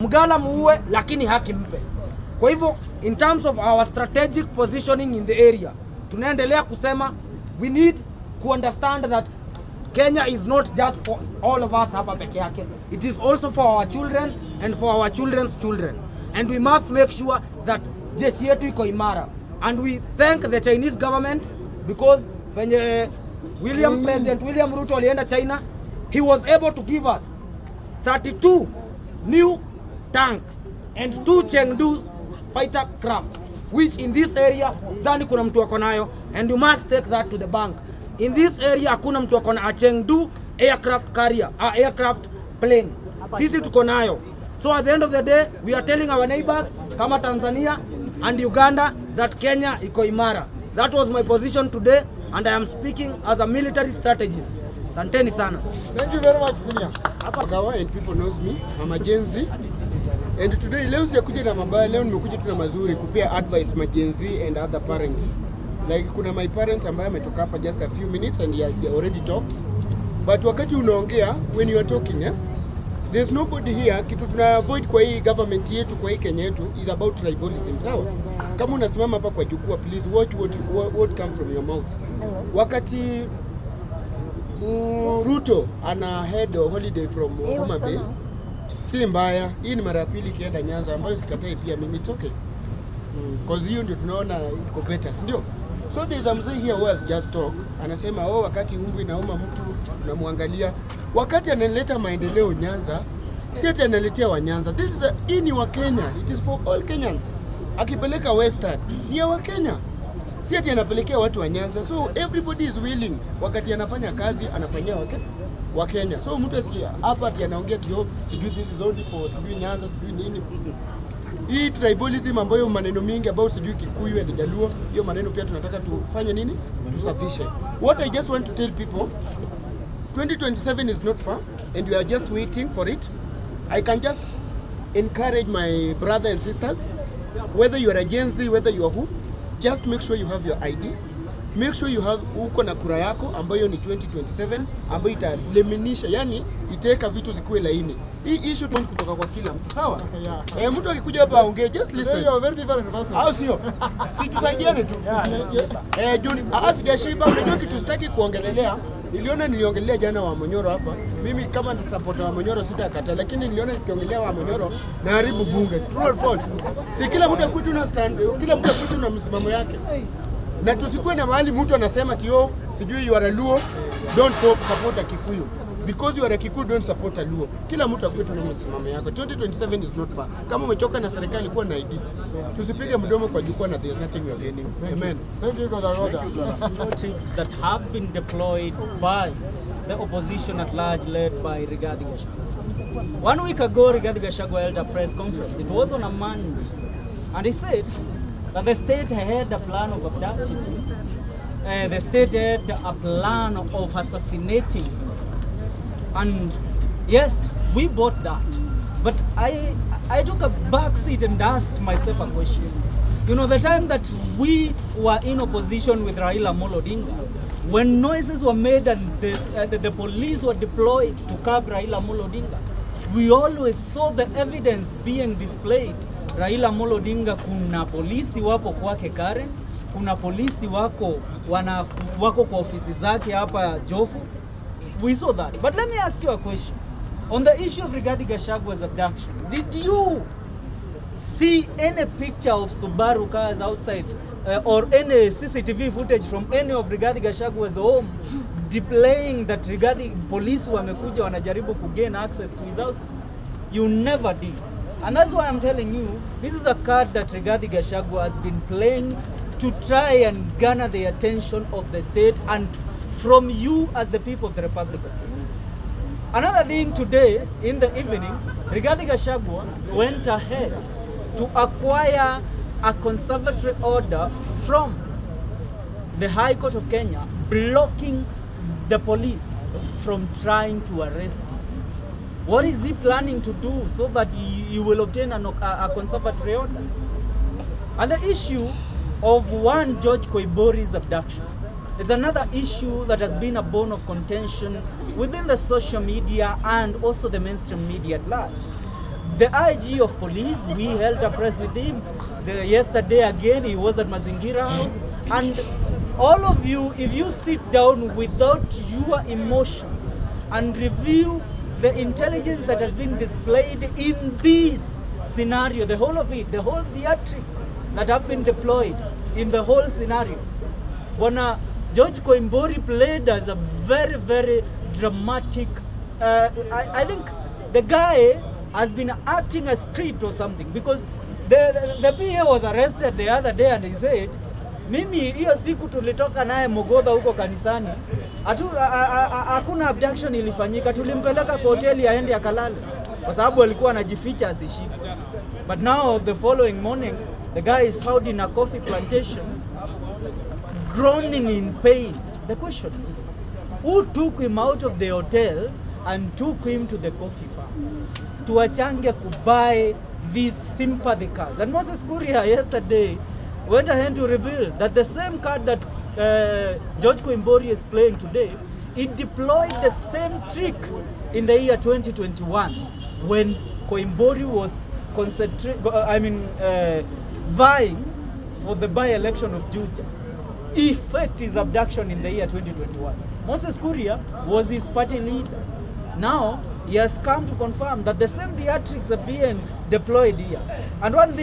Mgala muue, lakini haki mpe. Kwa hivyo, in terms of our strategic positioning in the area, tunaendelea kusema we need to understand that Kenya is not just for all of us hapa peke yake. It is also for our children and for our children's children. And we must make sure that jeshi yetu iko imara. And we thank the Chinese government because when President William Ruto alienda China, he was able to give us 32 new tanks and 2 Chengdu fighter craft, which in this area dhani kuna mtu ako nayo, and you must take that to the bank. In this area hakuna mtu ako na a Chengdu aircraft carrier, aircraft plane. Sisi tuko nayo. So at the end of the day, we are telling our neighbors kama Tanzania and Uganda that Kenya iko imara. That was my position today, and I am speaking as a military strategist. Asanteni sana. Thank you very much, Senior. Kawa and people knows me. I'm a Gen Z. And today, leo sijakuja na mabaya, leo nimekuja tu na mazuri kupea advice ma Gen Z and other parents. Like kuna my parents ambaye ametoka hapa just a few minutes and they already talked. But wakati unaongea, when you are talking, there's nobody here. Kitu tuna avoid kwa hii government yetu, kwa hii Kenya yetu is about tribalism, sawa? Kama unasimama hapa kwa jukwaa, please watch what come from your mouth. Wakati Ruto ana head holiday from Homa Bay, si mbaya. Hii ni mara ya pili kienda Nyanza, ambayo sikatai pia mimi, it's okay. Cause hiyo ndio tunaona iko better, si ndio? So there is a mzee here who has just talk. Anasema oh, wakati umbu inauma mtu tunamwangalia. Wakati analeta maendeleo Nyanza, si ati analetea wa Nyanza. This is hii ni wa Kenya. It is for all Kenyans. Akipeleka Western, ni ya wa Kenya. Si ati anapelekea watu wa Nyanza. So everybody is willing. Wakati anafanya kazi, anafanyia wa Kenya. So mtu asikia hapa ati anaongea tio, sijui this is only for sijui Nyanza, sijui nini. Hii tribalism ambayo maneno mingi about sijui Kikuyu and Jaluo, hiyo maneno pia tunataka tufanye nini? Tusafishe. What I just want to tell people, 2027 is not far and we are just waiting for it. I can just encourage my brother and sisters, whether you are a Gen Z, whether you are who, just make sure you have your ID. Make sure you have uko na kura yako ambayo ni 2027 ambayo italeminisha, yani itaweka vitu zikuwe laini. Hii issue tu kutoka kwa kila mtu, sawa? Yeah. Mtu akikuja hapa aongee, just listen. You are very different person. Au sio? Si tusaidiane tu. John, sijashiba, unajua kitu sitaki kuongelelea. Niliona niliongelea jana wa Monyoro hapa. Mimi kama ni supporter wa Monyoro sitakataa, lakini niliona nikiongelea wa Monyoro na haribu bunge. True or false? Si kila mtu akwetu na stand, kila mtu akwetu na msimamo yake. Na tusikuwe na mahali mtu anasema tio sijui you are a Luo, don't support a Kikuyu. Because you are a Kikuyu, don't support a Luo. Kila mtu akwetu na msimamo yake. 2027 is not far. Kama umechoka na serikali kuwa na ID. Tusipige mdomo kwa jukwaa na there is nothing we are gaining. Amen. Thank you, Goda. Tricks that have been deployed by the opposition at large led by Rigathi Gachagua. 1 week ago, Rigathi Gachagua held a press conference. It was on a Monday. And he said that the state had a plan of abducting him. The state had a plan of assassinating him. And yes, we bought that. But I took a back seat and asked myself a question. You know, the time that we were in opposition with Raila Amolo Odinga, when noises were made and the police were deployed to curb Raila Amolo Odinga, we always saw the evidence being displayed. Raila Amolo Odinga, kuna polisi wapo kwake Karen, kuna polisi wako kwa ofisi zake hapa Jofu. We saw that. But let me ask you a question. On the issue of Rigathi Gachagua's abduction, did you see any picture of Subaru cars outside or any CCTV footage from any of Rigathi Gachagua's home displaying that Rigathi police wamekuja wanajaribu ku gain access to his houses? You never did. And that's why I'm telling you, this is a card that Rigathi Gachagua has been playing to try and garner the attention of the state and from you as the people of the Republic of Kenya. Another thing today, in the evening, Rigathi Gachagua went ahead to acquire a conservatory order from the High Court of Kenya blocking the police from trying to arrest him. What is he planning to do so that he will obtain a conservatory order? And the issue of one George Koimburi's abduction is another issue that has been a bone of contention within the social media and also the mainstream media at large. The IG of police, we held a press with him yesterday again. He was at Mazingira House. And all of you, if you sit down without your emotions and review the intelligence that has been displayed in this scenario, the whole of it, the whole theatrics that have been deployed in the whole scenario. Bwana George Koimburi played as a very, very dramatic, I think the guy has been acting a script or something, because the PA was arrested the other day and he said, mimi hiyo siku tulitoka naye Mogodha huko kanisani, hakuna abduction ilifanyika, tulimpeleka kwa hoteli aende akalale kwa sababu alikuwa anajificha asishikwe. But now the following morning the guy is found in a coffee plantation groaning in pain. The question is, who took him out of the hotel and took him to the coffee farm? Tuachange kubuy these sympathy cards. And Moses Kuria yesterday went ahead to reveal that the same card that George Koimburi is playing today, it deployed the same trick in the year 2021 when Koimburi was vying for the by-election of Juja. He faked his abduction in the year 2021. Moses Kuria was his party leader. Now, he has come to confirm that the same theatrics are being deployed here. And one thing